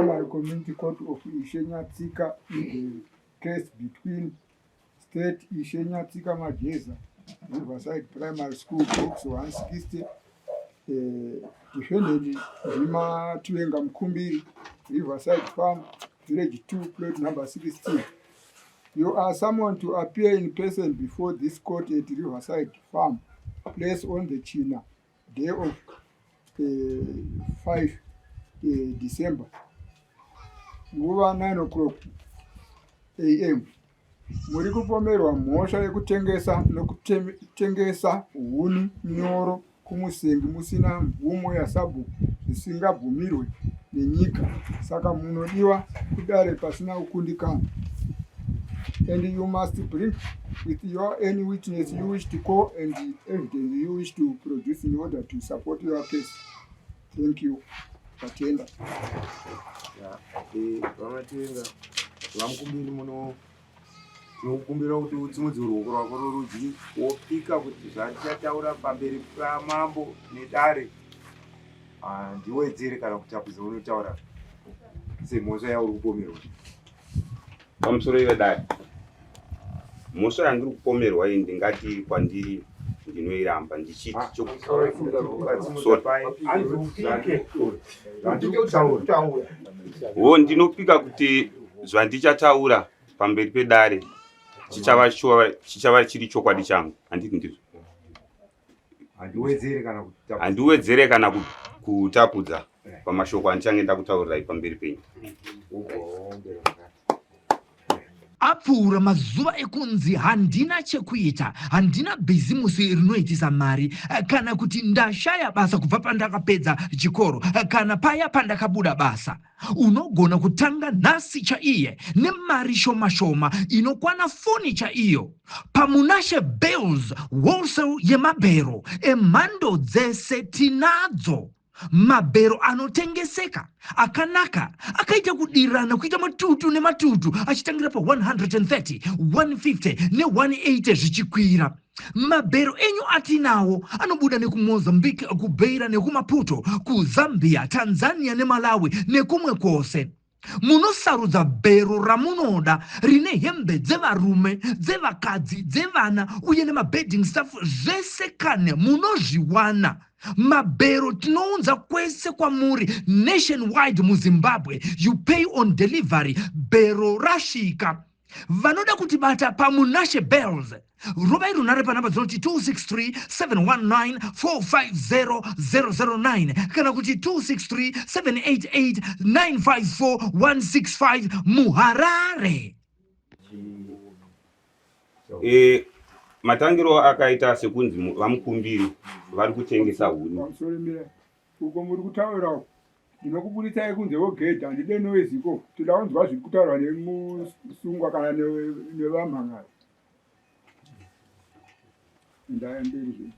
Primary Community Court of Ishe Nyatsika in the case between State Ishe Nyatsika Majeza, Riverside Primary School, Box 160, defendant Ndima Mukumbiri, Riverside Farm, Village 2, plot number 16. You are summoned to appear in person before this court at Riverside Farm, place on the China, day of 5 December, nguva 9 o'clock am. Muri kupomerwa mhosva yekutengesa nokutengesa huni nyoro kumusengi musina mvumo yasabhuku, zvisingabvumirwe nenyika. Saka munodiwa kudare pasina kukundikana. And you must bring with your any witness you wish to call and the evidence you wish to produce in order to support your case. Thank you. Tatenda. VaMatenga, VaMukumbiri, muno tinokumbira kuti utsimudze ruoko rwako rworudyi, wopika kuti zvandichataura pamberi pamambo nedare handiwedzere kana kutapudza unotaura semhosva yauri kupomerwa. Pamusoro ivedare, mhosva yandiri kupomerwa iyi, ndingati kwandiri ndinoiramba ndichiti Sorry. Upike kutaura. Wo ndinopika kuti zvandichataura pamberi pedare chichava chiri chokwadi changu, handiti ndizvo? Handiwedzere kana kutapudza. Handiwedzere kana kutapudza pamashoko andichange ndakutaurirai pamberi penyu. Ubva waombera mukati. Apfuura mazuva ekunzi handina chekuita, handina bhizimusi rinoitisa mari, kana kuti ndashaya basa kubva pandakapedza chikoro, kana paya pandakabuda basa. Unogona kutanga nhasi chaiye nemari shoma shoma inokwana foni chaiyo. PaMunashe Bales, wholesale yemabhero emhando dzese tinadzo. Mabhero anotengeseka akanaka, akaita kudirana, kuita matutu nematutu, achitangira pa130, 150 ne180 zvichikwira. Mabhero enyu atinawo anobuda nekuMozambique, kuBeira nekuMaputo, kuZambia, Tanzania neMalawi nekumwe kwose. Munosarudza bhero ramunoda rine hembe dzevarume, dzevakadzi, dzevana uye nemabedding stuff zvese kane munozviwana. Mabhero tinounza kwese kwamuri nationwide muZimbabwe. You pay on delivery bhero rasvika. Vanoda kuti bata paMunashe Bales, rovai runhare panhamba dzinoti 263 719 450 009 kana kuti 263 788 954 165 muHarare. Matangiro akaita sekunzi VaMukumbiri vari kutengesa huni. Pamusoro, mira uko muri kutaura uko. Ndinokuburitsai kunze wogedhi. Handide noise iko. Toda kunzwa zviri kutaurwa nemusungwa kana nevamhangari. Ndaya mberi zve.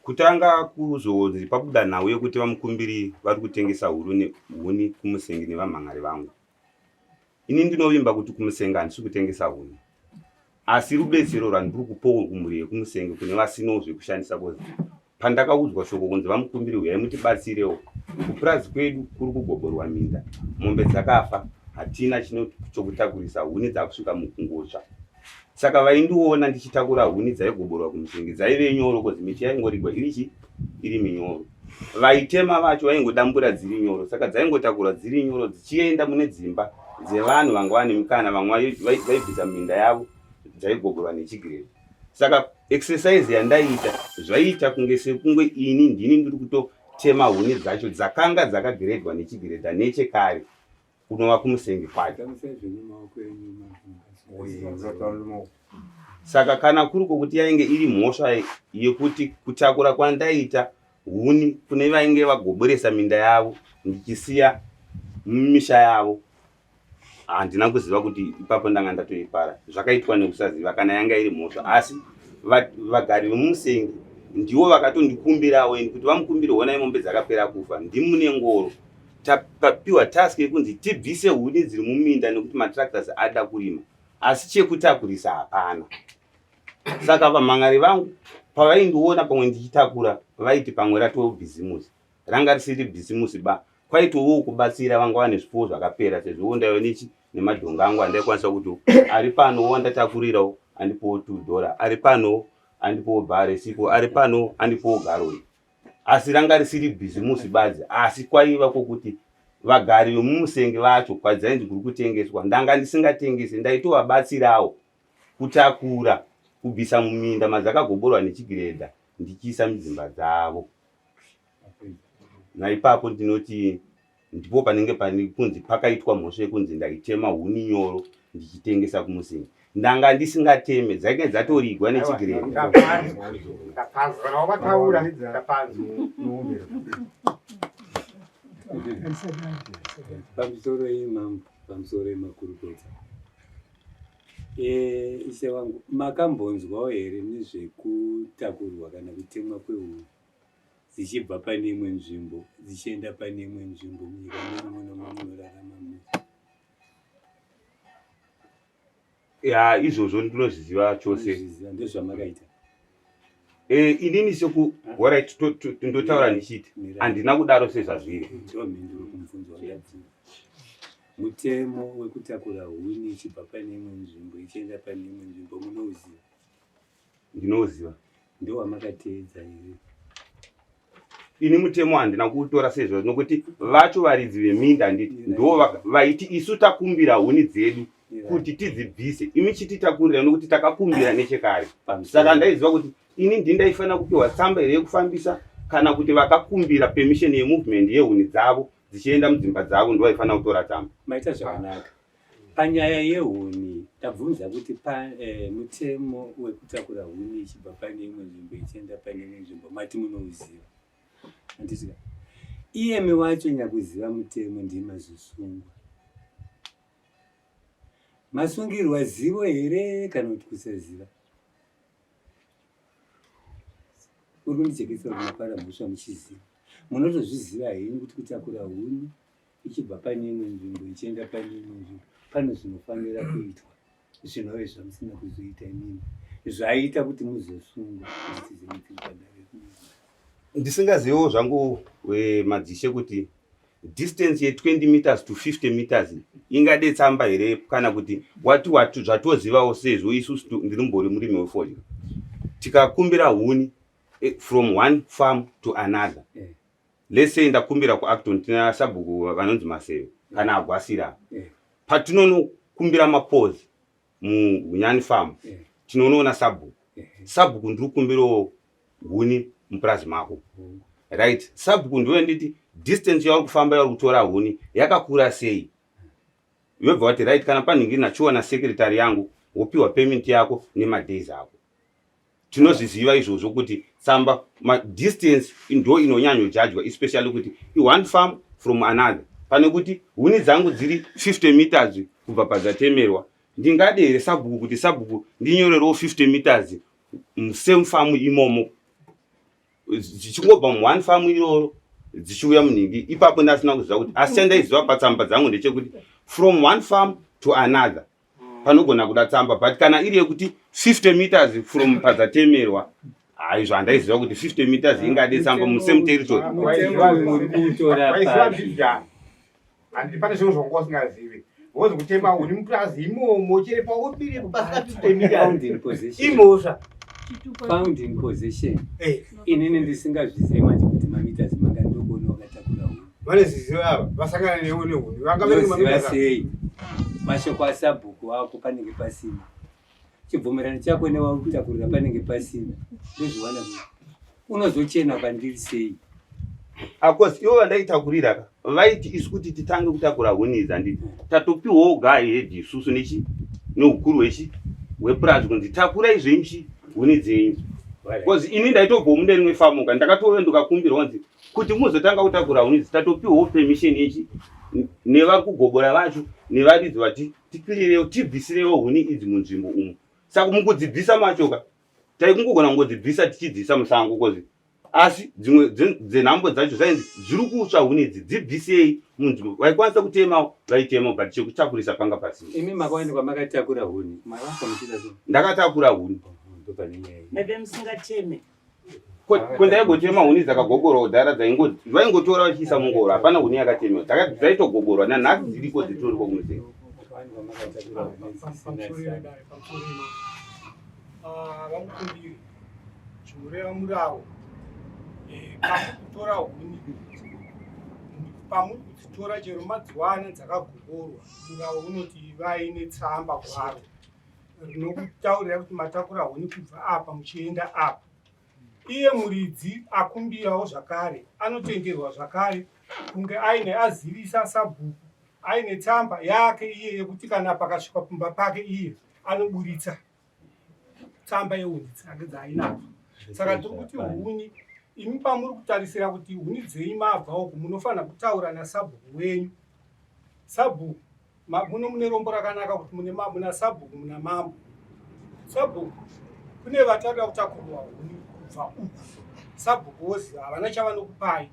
Kutanga kuzonzi pabuda nhau yekuti VaMukumbiri vari kutengesa huni kumusengi nevamhangari vangu, ini ndinovimba kuti kumusengi handisi kutengesa huni, asi rubetsero rwandiri kupowo kumhuri yekumusengi kune vasinawo zvekushandisa, cause pandakaudzwa shoko kunzi VaMukumbiri, huyai mutibatsirewo, kupurazi kwedu kuri kugoborwa minda, mombe dzakafa, hatina chino chokutakurisa, huni dzakusvika mukungotsva. Saka vaindiona ndichitakura huni dzaigoborwa kumusengi dzaive nyoro, cause miti yaingorigwa iri chi iri minyoro. Vaitema vacho vaingodambura dziri nyoro, saka dzaingotakurwa dziri nyoro dzichienda mune dzimba dzevanhu vanga vane mikana. Vamwe vaibvisa minda yavo dzaigoborwa nechigireri. Saka exercise yandaiita zvaiita kunge sekunge ini ndini ndiri kutotema huni dzacho dzakanga dzakagiredwa nechigiredha nechekare kunova kumusengi kwacho. Saka kana kuri kwokuti yainge iri mhosva yekuti kutakura kwandaita huni kune vainge vagoboresa minda yavo ndichisiya mumisha yavo, handina kuziva kuti ipapo ndanga ndatoipara. Zvakaitwa nekusaziva kana yanga iri mhosva, asi vagari vemusengi ndivo vakatondikumbirawo ini kuti VaMukumbiri, honai mombe dzakapera kufa, ndimune ngoro. Tapiwa task yekunzi tibvise huni dziri muminda nekuti matractors ada kurima, asi chekutakurisa hapana. Saka vamhangari vangu pavaindiona pamwe ndichitakura, vaiti pamwe ratoo bhizimusi. Ranga risiri bhizimusi ba. Kwaitovawo kubatsira vanga vane zvipfuwo zvakapera sezvo ndaiva nechi nemadhonga angu andaikwanisa kuti ari pano wandatakurirawo andipowo $2, ari pano andipowo bhare sipo, ari pano andipowo garoni. Asi ranga risiri bhizimusi badzi, asi kwaiva kwokuti vagari vemumusenge vacho kwadzainzi kuri kutengeswa ndanga ndisingatengese, ndaitovabatsirawo kutakura kubvisa muminda madzakagoborwa nechigiredha ndichiisa mudzimba dzavo. Naipapo ndinoti ndipo panenge pane kunzi pakaitwa mhosva yekunzi ndaitema huni nyoro ndichitengesa kumusingi. Ndanga ndisingateme, dzainge dzatorigwa nechigiredha. Pamusoro imambo, pamusoro yemakurukota. Eh, ishe wangu, makambonzwawo here nezvekutakurwa kana kutemwa kwehuni dzichibva pane imwe nzvimbo dzichienda pane imwe nzvimbo munyika menyu muno mamunorarama muno? Ya, izvozvo ndinozviziva chose. Munozviziva, ndozvamakaita. Eh, inini seku alright, ndotaura ndichiti handina kudaro sezvazviri. Ndomhinduro kumubvunzo wandabvunza. Mutemo wekutakura huni ichibva pane imwe nzvimbo ichienda pane imwe nzvimbo munouziva? Ndinouziva. Ndowamakateedza here? Ini mutemo handina kuutora sezvo nokuti vacho varidzi veminda handiti ndo vaiti isu takumbira huni dzedu kuti tidzibvise, imi chititakurira nokuti takakumbira nechekare. Saka ndaiziva kuti ini ndini ndaifanira kupiwa tsamba here yekufambisa kana kuti vakakumbira permission yemovement yehuni dzavo dzichienda mudzimba dzavo ndo vaifanira kutora tsamba. Maita zvakanaka. Panyaya yehuni tabvunza kuti pa eh, mutemo wekutakura huni ichibva pane imwe nzvimbo ichienda pane imwe nzvimbo mati munouziva handiti ka? Iyemi wacho nyakuziva mutemo ndiye mazosungwa. Masungirwa zivo here kana kuti kusaziva? Uri kundijekesa kuti mapara mhosva muchiziva. Munotozviziva henyu kuti kutakura huni ichibva pane imwe nzvimbo ichienda pane imwe nzvimbo pane zvinofanira kuitwa zvinove zvamusina kuzoita imimi zvaita kuti muzosungwa Ndisingazivewo zvangu eh, madzishe kuti distance ye20 meters to 50 meters ingade tsamba here kana kuti wati wati zvatozivawo sezvo isusu ndirimbori murimi wefodya tikakumbira huni eh, from one farm to another yeah. Let's say ndakumbira kuActon tina sabhuku vanonzi Maseve kana Agwasira. Yeah. Patinonokumbira mapozi muHunyani farm yeah. Tinonoona sabhuku. Yeah. Sabhuku ndiri kukumbirawo huni mupurazi mako. Right. Sabhuku ndiwe nditi distance yauri kufamba yauri kutora huni yakakura sei? Yobva wati right kana panhingi nachiona secretary yangu wopiwa payment yako nemadays ako. Tinozviziva izvozvo kuti tsamba madistance ndo inonyanyojajwa especially kuti ione farm from another pane kuti huni dzangu dziri 50 meters kubva padzatemerwa ndingade here sabhuku kuti sabhuku ndinyorerewo 50 meters musame farm imomo dzichingobva muone farm iroro dzichiuya munhingi ipapo ndasina kuziva kuti asi chandaiziva patsamba dzangu ndechekuti from one farm to another panogona kuda tsamba but kana iri yekuti 50 meters from padzatemerwa haizvo handaiziva kuti 50 meters ingade tsamba musame territory. Pane zvinhu zvanga usingazivi wozi kutema uri mupurazi imomo chere paubiri pasina 50 meters imhosva. Found in possession. Eh. Inini ndisingazvizive manje kuti mameters mangani ndokuona wakatakura huni. Vanezviziva ava vasangana newe nehuni vanga vere mameters sei? Mashoko asabhuku ako panenge pasina. Chibvumirano chako newauri kutakurira panenge pasina. Ndozviwana kupi? Unozochena kwandiri sei? Of course ivo vandaitakurira ka vaiti isu kuti titange kutakura huni idzi handiti tatopiwawo go ahead isusu nechi neukuru hwechi hwepurazi kunzi takurai zvenyu chi huni dzenyu because ini ndaitobvawo mune rimwe famu ka ndakatouya ndikakumbirwa kunzi kuti muzotanga kutakura huni idzi tatopiwawo permission yechi nevari kugobora vacho nevaridzi vati tikirirewo tibvisirewo huni idzi munzvimbo umu saka mukudzibvisa macho ka taikungogona kungodzibvisa tichidziisa musango kozi asi dzimwe dzenhambo dzacho zvainzi dziri kutsva huni idzi dzibvisei munzvimbo vaikwanisa kutema vaitema but chekutakurisa panga pasina. Imi makawanikwa makatakura huni mavasa muchiita sei? Ndakatakura huni. Ndopane nyaya iyi. Maive musingateme. Ko ndaigotema huni dzakagogorwa kudhara dzaingo vaingotora vachiisa mungoro hapana huni yakatemewa dzaitogoborwa nanhasi dziriko dzitoriko kumusenga. Ah, vamukumbiri zvinoreva murawo eh, pakutora huni pamuri kudzitora chero madziwana dzakagoborwa murawo unoti ivai netsamba gwaro rinokutaurira kuti matakura huni kubva apa muchienda apa iye muridzi akumbirawo zvakare anotenderwa zvakare kunge aine azivisa sabhuku aine tsamba yake iye yekuti kana pakasvikwa pumba pake iye anoburitsa tsamba yehuni dzake dzaainadzo saka tiri kuti huni imi pamuri kutarisira kuti huni dzenyu mabva uku munofanira kutaura nasabhuku wenyu sabhuku Muno mune rombo rakanaka kuti mune muna sabhuku muna mambo. Sabhuku kune vatarira kutakurwa huni kubva uku. Sabhuku woziva havana chavanokupai.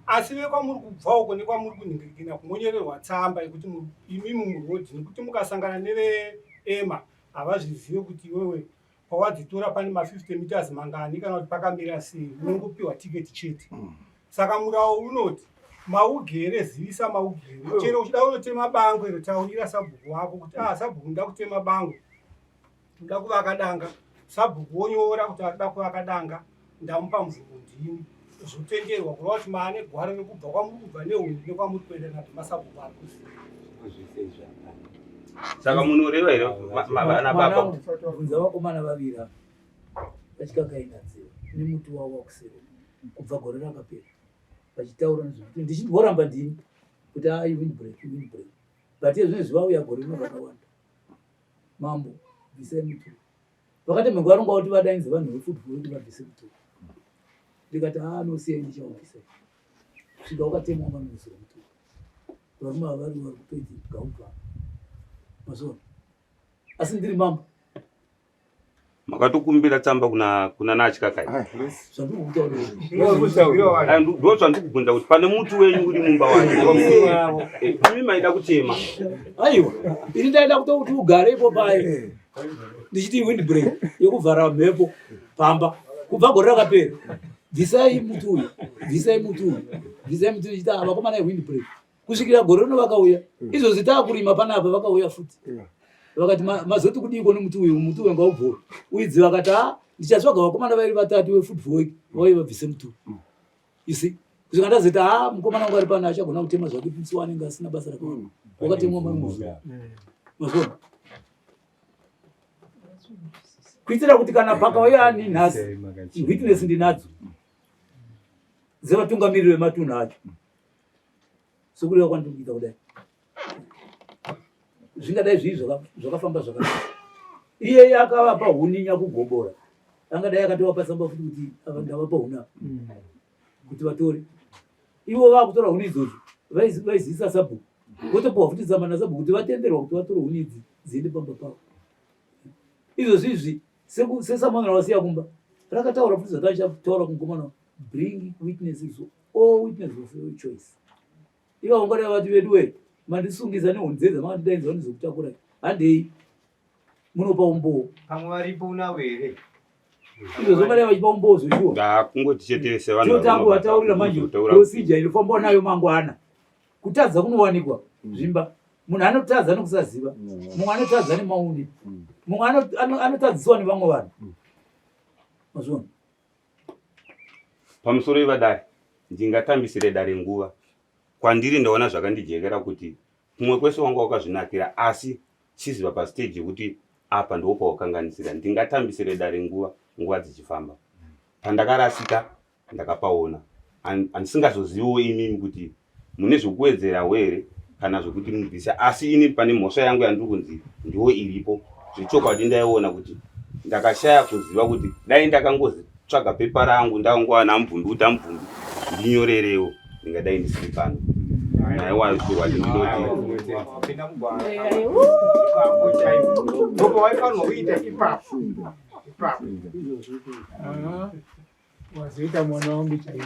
Asi vekwamuri kubva uko nekwamuri kunhingirikina kumonyorerwa tsamba yekuti imimi murodhi nekuti mukasangana neveema havazvizive kuti iwewe pawadzitora pane ma 50 meters mangani kana kuti pakamira sei unongopiwa tiketi chete mm. saka murawo unoti maugere zivisa maugere mm. chero uchida unotema bango iro taurira sabhuku wako kuti ah sabhuku ndoda kutema bango ndoda kuvaka danga sabhuku wonyora kuti arikuda kuvaka danga ndamupa mvumo ndini zvotenderwa kureva kuti maane gwaro rekubva kwamuri kubva nehuni nekwamuri kuenda nadzo masabhuku ari kuziva saka munoreva here vana baba bvunza vakomana vaviri ava vachikakaina dziva nemuti wavo wakusero kubva gore rakapera vachitaura nezvekuti ndichimboramba ndini kuti a windbreak windbreak but izvino zvivauya gore rino vakawanda mambo bvisai muti vakati mhengo varonga kuti vadainze vanhu vefood for kuti vabvise muti ndikati haa nosiyai ndichaubvisa kusvika wakatemwa manosira muti varume ava vari vari kutoiti gaubva mazuva asi ndiri mambo Makatokumbira tsamba kuna kuna naChikakai. Ndo zvandikubvunza kuti pane muti wenyu uri mumba wacho. Eh, imi maida kutema. Aiwa, ini ndaida kutoti ugare ipo paye. Ndichiti windbreak yekuvhara mhepo pamba kubva gore rakapera. Bvisai muti uyu, bvisai muti uyu, bvisai muti uyu, ndichiti vakomana windbreak. kusvikira gore rino vakauya mm. izvozvi taakurima panapa vakauya futi vakati mazoti kudiiko nemuti uyu muti uyu ngaubvore uidzi vakati a ndichatsvaga vakomana vairi vatatu vefood for work vauye vabvise muti uyu mm. you see kusvika ndazoti a mukomana wangu ari pano achagona kutema zvake musi waanenge asina basa rakawanda mm. wakatemwa mamuzuva mazvona kuitira kuti kana pakauya ani nhasi witness ndinadzo dzevatungamiriri vematunhu acho sokureva kwandiri kuita kudai zvingadai zvii zvakafamba zvakanaka iyeye akavapa huni nyakugobora angadai akatovapa tsamba futi kuti ava ndavapa huni apa mm. kuti vatore ivo vakutora huni idzodzo vaizivisa sabhuku votopiwa futi tsamba nasabhuku kuti vatenderwa kuti vatore huni idzi dziende pamba pavo izvozvi izvi sesamwana rawasiya kumba rakataura futi zvatachataura kumukomana bring witnesses all witness of your choice ivavo ngadai vati veduwe mandisungisa nehuni dzedza makandidainza vandizokutakura handei munopa umbowo pamwe varipo unavo here izvozvo ngadai vachipa umbowo zveshuwa ndakungoti chete sevanhu totanga vataurira manje procedure inofambwa nayo mangwana kutadza kunowanikwa mm. zvimba munhu anotadza nekusaziva mm. mumwe anotadza nemaune mm. mumwe anotadziswa nevamwe vanhu mazviona Pamusoro ivadare, ndingatambisire dare nguva. Kwandiri ndaona zvakandijekera kuti kumwe kwese wanga wakazvinakira asi chiziva pastage yekuti apa ndipo pawakanganisira. Ndingatambisire dare nguva, nguva dzichifamba. Pandakarasika ndakapaona. Handisingazoziviwo imimi kuti mune zvekuwedzerawo here kana zvekuti mubvise asi ini pane mhosva yangu yandiri kunzi ndiwo iripo zvechokwadi ndaiona kuti ndakashaya kuziva kuti dai ndakangozitsvaga pepa rangu ndakangowana amubvumbi kuti amubvumbi ndinyorerewo ndingadai ndisiri pano naiwayo chokwadi ndinoti Wazoita mwana wangu chaiwo.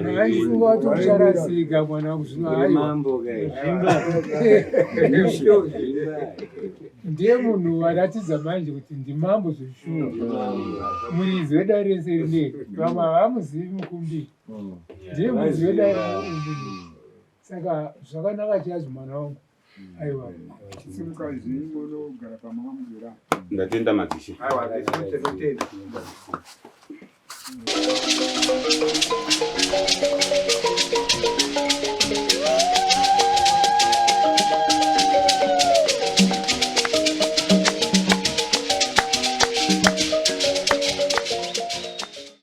Ndaifunga kuti ucharasika mwana wangu zvino aiwa. Mambo kai. Ndiye munhu aratidza manje kuti ndimambo zveshuwa. Muridzi wedare rese rineri. Vamwe havamuzivi mukumbiri. Ndiye muridzi wedare munhu. Saka zvakanaka chaizvo mwana wangu. Aiwa. Chisimukai zvenyu monogara pamanga mugera. Ndatenda madzishe. Aiwa, tinotenda.